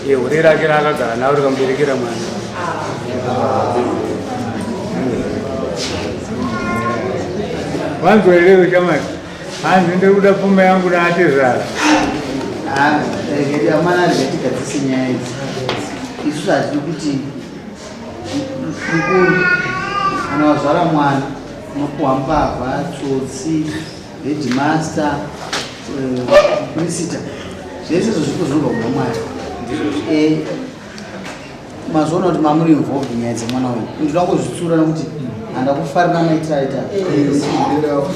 Hure rake raakagara naro rikamuberekera mwana. Wanzwa here shamwari? Hanzi ndiri kuda pfuma yangu naatezvara. Ah, amana rega tigadzise nyaya idzi. Isusu hatidi kuti mukuru kana wazvara mwana unopuhwa mbavha, tsotsi, headmaster, prisita, zvese izvo zvipo zvinobva kuna Mwari. Mazoona kuti mamuri involved nyaya dzemwana uyu, ndinoda kuzvitsura nekuti handa kufarira maitiro aita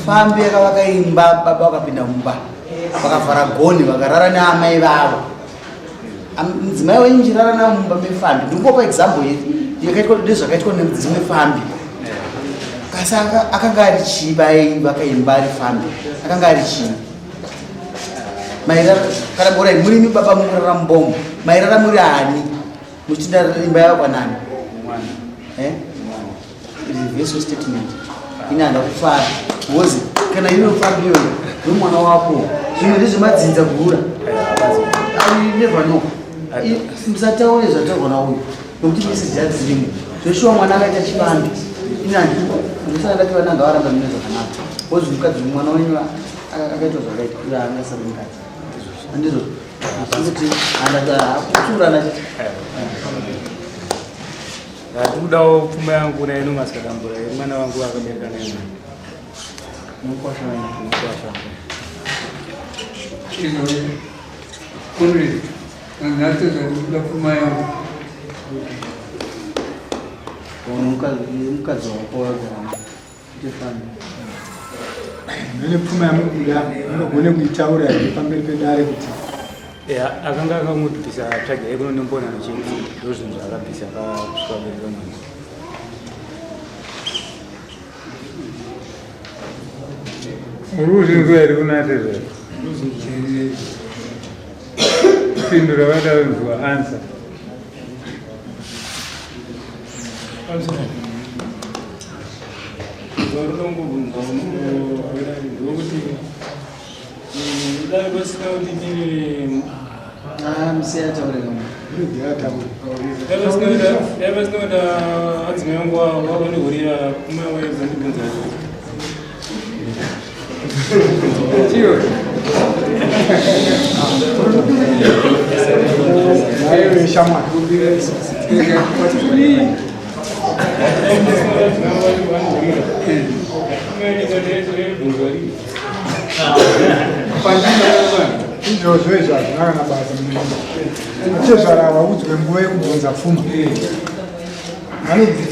fambi. Yakavaka imba, baba vakapinda mumba, vakavhara goni, vakarara neamai vavo. Mudzimai wenyu muchirara navo mumba mefambi. Ndingopa example yedu yakaitwa nezvakaitwa nedzimwe fambi. Kasi akanga ari chii? Vai vakaimba ari fambi, akanga ari chii? Mairara kana borai murimi baba mukurara mubombo, mairara muri ani muchitinda imba yavakwa nani? Eh? Reverse statement ine handa kufara because kana iwe fambi iyoyo nomwana wako, zvimwe ndezvemadzinza gura. I never know. Musataure zvataurwa nauyu nokuti meseji dzirimo zveshuwa. Mwana akaita chivambi, ine handisana ndati vana ngavaramba mine zvakanaka because mukadzi, mwana wenyu akaitwa zvakaita uyo angasari mukadzi, handizvo? Kuti handakutsurana chete. Ndikudawo pfuma yangu naino masikadambura yemwana wangu akabereka naye mwana. Mukwasha wenyu? Mukwasha. Kuri nhasi zvandikuda pfuma yangu. Ono mukadzi wako wagara ite fambi. Mune pfuma yamukuda, munogone kuitaura here pamberi pedare kuti Ya, akanga akangobvisa tsvaga yekuno nembona nochinzi ndo zvinhu zvaakabvisa akasvika kubereka mwana. Uri kuzvinzwa here kuna tezvara? Pindura vatanzwa answer. Zvarinongobvunzwa ndokuti dai pasina kuti ndine Ah, musiya ataure kamwe. Dai pasina kuti adzimai vangu vakandihurira, pfuma waizondibvunza. Chiyo. Aiwe shamwari. Watidii? Izvozvo izvo hazvina kana basa. Atezvara vaudzwe nguva yekubvunza pfuma.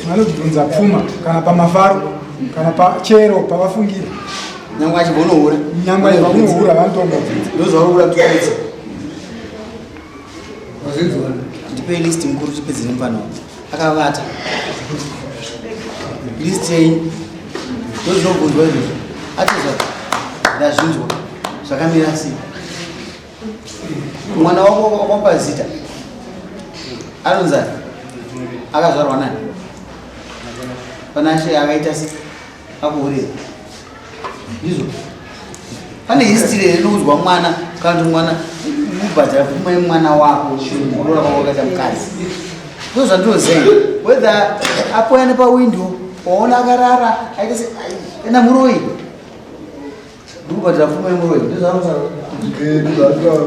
Vanobvunza pfuma kana pamafaro kana pachero pavafungira. Nyangwe achibva unohura. Nyangwe achibva unohura, vanotongobvunza. Ndozvauri kuda kutiudza? Wazvinzwa? Ndipei list mukuru, tipedze nemufana akavata. List yenyu, ndozvinobvunzwa izvozvo. Atizva ndazvinzwa, zvakamira sei? Mwana wako wakamupa zita, anonzani? Akazvarwa nani? Panashe akaita se akuhurira, ndizvo? Pane history here inoudzwa mwana kana kuti mwana kubhadhara pfuma yemwana wako, kuroora kwako wakaita mukadzi? Ndo zvandinoziva. Whether apoya nepawindo waona akarara aita se ena muroyi, ndikubhadhara pfuma yemuroyi, ndozvaanotaura.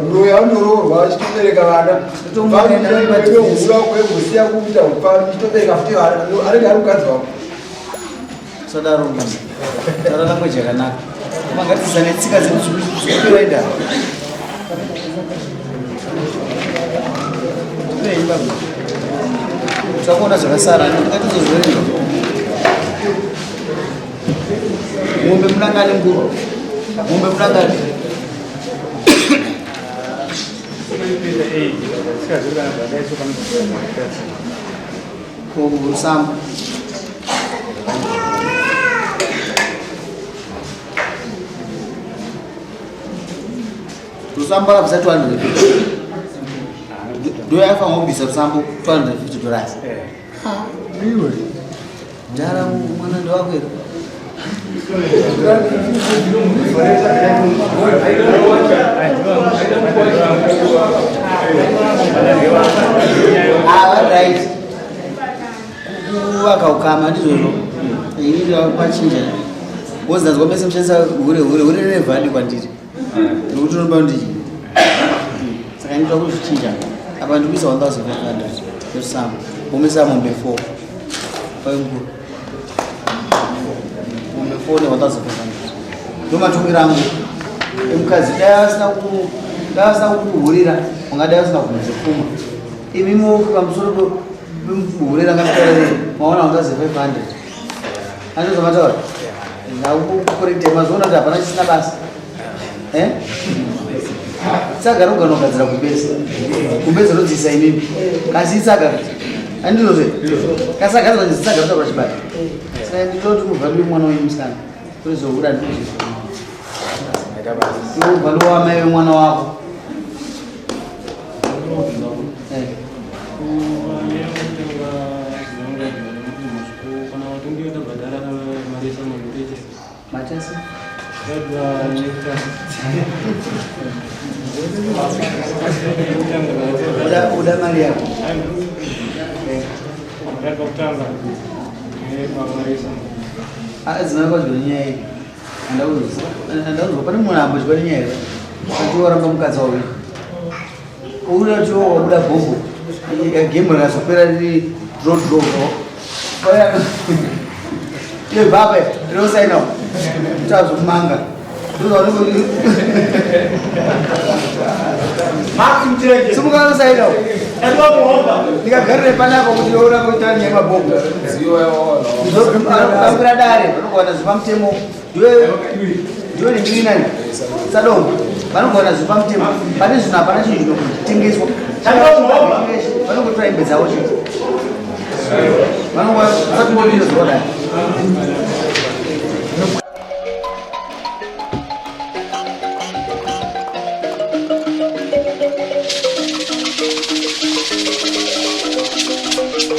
Muroyi anoroorwa achitobereka vana. Hura kwegosiya kuita upfambi, achitobereka futi vana, anenge ari mukadzi wako. Sadaro mwana, taura language yakanaka. Mangatizane tsika dzedu dzikuenda. Baba, takuona zvakasara, ngatizozverenga. Mombe munangani nguru? Mombe munangani? Unoipinda ei sikazivi kana zvakaiswa pano. Kurusambo. Rusambo akabvisa 250, ndo yakafanira kubvisa rusambo, $250. Iwe. Ndara mwana ndewako here? Right, kuvaka ukama ndizvozvo. Ini ndakachinja because ndanzwa mese mushandisa hure hure hure rine value kwandiri nekuti unoba ndii, saka ndinoda kuzvichinja. Apa ndikuisa 1500 yosama womisa mombe 4 painguru, mombe 4 ne 1500 ndo matongero angu emukadzi. Dai asina kukuhurira, ungadai asina kubvunza pfuma. Imimo pamusoro pemuhurira ngamutaurire maona 1500 andizvamataura ndakukurekta. Mazoona kuti hapana chisina basa. Eh? Tsaga rinogona kugadzira gumbezi, gumbezi rodziisa imimi kasi itsaga andizvozve kasi agadzira nzi tsaga rotakura chibata. Saka ndinoti muvharire mwana wenyu musikana kurizogura ndizvo iwe wamai vemwana wako. Eh. Kana vatongi tabhadhara mari yesamwe. Matasi. Uda mari yako. Eh. Pakutanga mari yesamwe. Ah, dzimai kwazvo nenyaya iyi andauzwa pane munhu ambodya nenyaya here ati waramba mukadzi wawiri uda kuti wabuda bhombo gemu rakazopera riri draw draw ibvape rinosaina tazomanga. Simuka nosaina ndikagarire panapa kuti ona kuita nyaya mabhombo ambira dare vanogona zvepamutemo ndiwe nendiri sadongo vanogona zvepamutemo. Pane zvinhu hapana chinhu chinotengeswa, vanongotora hembe dzavo chete, vanongoatingodai.